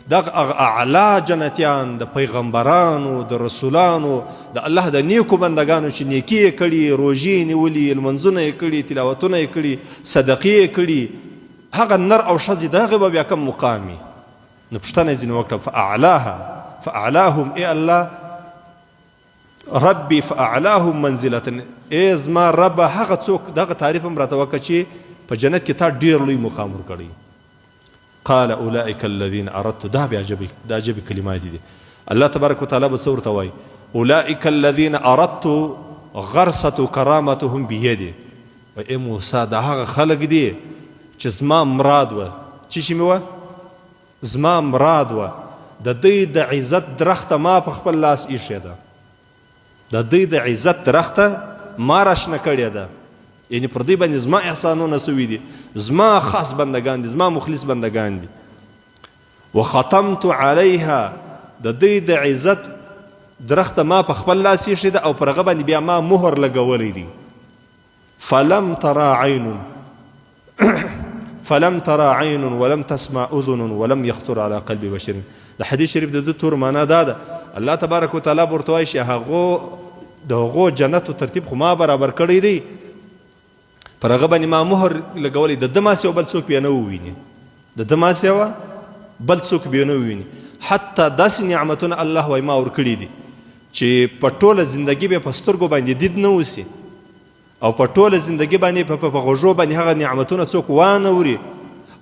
دغه هغه اعلی جنتیان د پیغمبرانو، د رسولانو، د الله د نیکو بندګانو چې نیکي یې کړي، روژې یې نیولي، لمونځونه یې کړي، تلاوتونه یې کړي، صدقې یې کړي، هغه نر او ښځې د هغې به بیا کوم مقام وي؟ نو پوښتنه یې ځینې وکړه، فاعلاها فاعلاهم، ای الله ربي فاعلاهم منزلة، ای زما ربه هغه څوک دغه تعریف هم راته وکړه چې په جنت کې تا ډیر لوی مقام ورکړی. قال اولئک الذین اردت، دا بیا عجب دا عجب کلمات دي. الله تبارک وتعالی به څه ورته وایي؟ اولئک الذین اردت غرسة کرامتهم بيدي. ای موسی دا هغه خلک دي چې زما مراد وه. څه شي مې وه؟ زما مراد وه. د دوی د عزت درخته ما په خپل لاس ایښې ده. د دوی د عزت درخته ما را شنه کړې ده، یعنی پر دوی باندې زما احسانونه سوي دي، زما خاص بندګان دي، زما مخلص بندګان دي. وختمت علیها، د دوی د عزت درخته ما په خپل لاس ایښې ده او پر هغه باندې بیا ما مهر لګولی دی. فلم ترى عین فلم ترى عین ولم تسمع اذن ولم يخطر على قلب بشر. د حدیث شریف د تور معنا دا ده، الله تبارک وتعالی ورته وایي چې هغو د هغو جنتو ترتیب خو ما برابر کړی دی، پر هغه باندې ما مهر لګولی، د ده ما سیوا بل څوک بیا نه وویني، د ده ما سیوا بل څوک بیا نه وویني. حتی داسې نعمتونه الله وایي ما ورکړي دي چې په ټوله زندګي به په سترګو باندې دید نه وسي او په ټوله زندګي باندې په غوږو باندې هغه نعمتونه څوک وانه وري،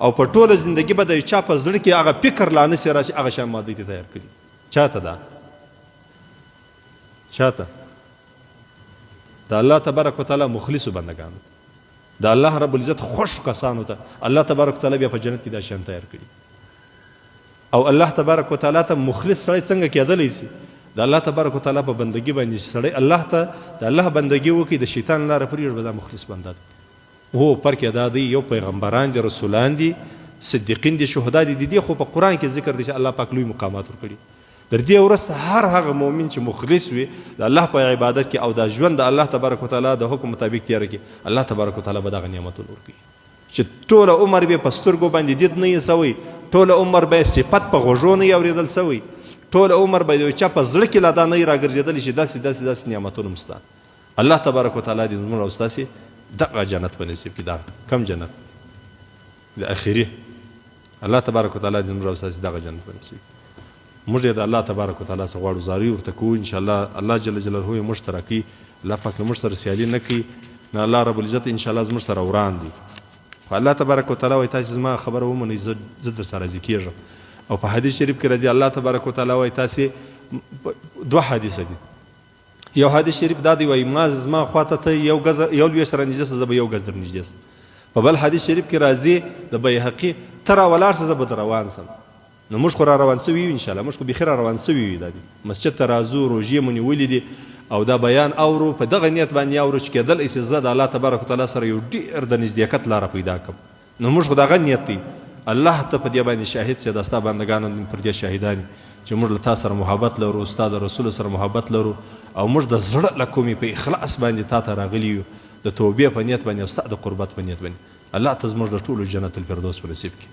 او په ټوله زندګي به د چا په زړه کې هغه فکر لا نه سي راشي، هغه شیان ما دوی ته تیار کړي. چاته دا؟ چاته؟ د الله تبارک وتعالی مخلصو بندګانو ته، د الله رب العزت خوښو کسانو ته الله تبارک وتعالی بیا په جنت کې دا شیان تیار کړي. او الله تبارک وتعالی ته مخلص سړی څنګه کېدلی سي؟ د الله تبارک وتعالی په بندګي باندې چې سړی الله ته د الله بندګي وکړي، د شیطان لاره پرېږدي، به دا مخلص بنده دی. هو فرق یې دا دی، یو پیغمبران دي، رسولان دي، صدیقین دي، شهدا دي، د دې خو په قرآن کې ذکر دی چې الله پاک لوی مقامات ورکړي. تر دې وروسته هر هغه مؤمن چې مخلص وي د الله په عبادت کې او دا ژوند د الله تبارک وتعالی د حکم مطابق تیر کړي، الله تبارک وتعالی به دغه نعمتونه ورکوي چې ټوله عمر به په سترګو باندې دید نه یې سوی، ټوله عمر به صفت په غوږو نه یې اورېدل سوی، ټوله عمر به د چا په زړه کې لا دا نه یې راګرځېدلی چې داسې داسې داسې نعمتونه هم شته. الله تبارک وتعالی دې زموږ او ستاسې دغه جنت په نصیب کړي. دا کم جنت؟ د اخري. الله تبارک وتعالی دې زموږ او ستاسې دغه جنت په نصیب کړي. موږ یې د الله تبارک وتعالی څخه غواړو، زارۍ ورته کوو، ان شاء الله الله جل جلاله یې موږ ته راکوي. الله پاک له موږ سره سیالي نه کوي، نه الله رب العزت ان شاء الله زموږ سره وران دی، خو الله تبارک وتعالی وایي تاسې زما خبره ومنئ، زه زه در سره راضي کېږم. او په حدیث شریف کې راځي الله تبارک وتعالی وایي تاسې، دوه حدیثه دي، یو حدیث شریف دا دی وایي ما زما خواته ته یو ګز یو لویش را نږدې سه، زه به یو ګز در نږدې سم. په بل حدیث شریف کې راځي د بیهقي، ته را ولاړ سه زه به در روان سم. نو موږ خو را روان سوي یو ان شاء الله، موږ خو بیخي را روان سوي یو، دا دي مسجد ته راځو، روژې مو نیولې دي او دا بیان اورو، په دغه نیت باندې اورو چې کېدلی سي زه د الله تبارک وتعالی سره یو ډېر د نږدېکت لاره پیدا کړم. نو موږ خو دغه نیت دی، الله ته په دې باندې شاهد سې، دا ستا بندګان هم پر دې شاهدان دي چې موږ له تا سره محبت لرو، ستا د رسول سره محبت لرو او موږ د زړه له کومې په اخلاص باندې تا ته راغلي یو، د توبې په نیت باندې او ستا د قربت په نیت باندې. الله ته زموږ د ټولو جنت الفردوس په نصیب کړي.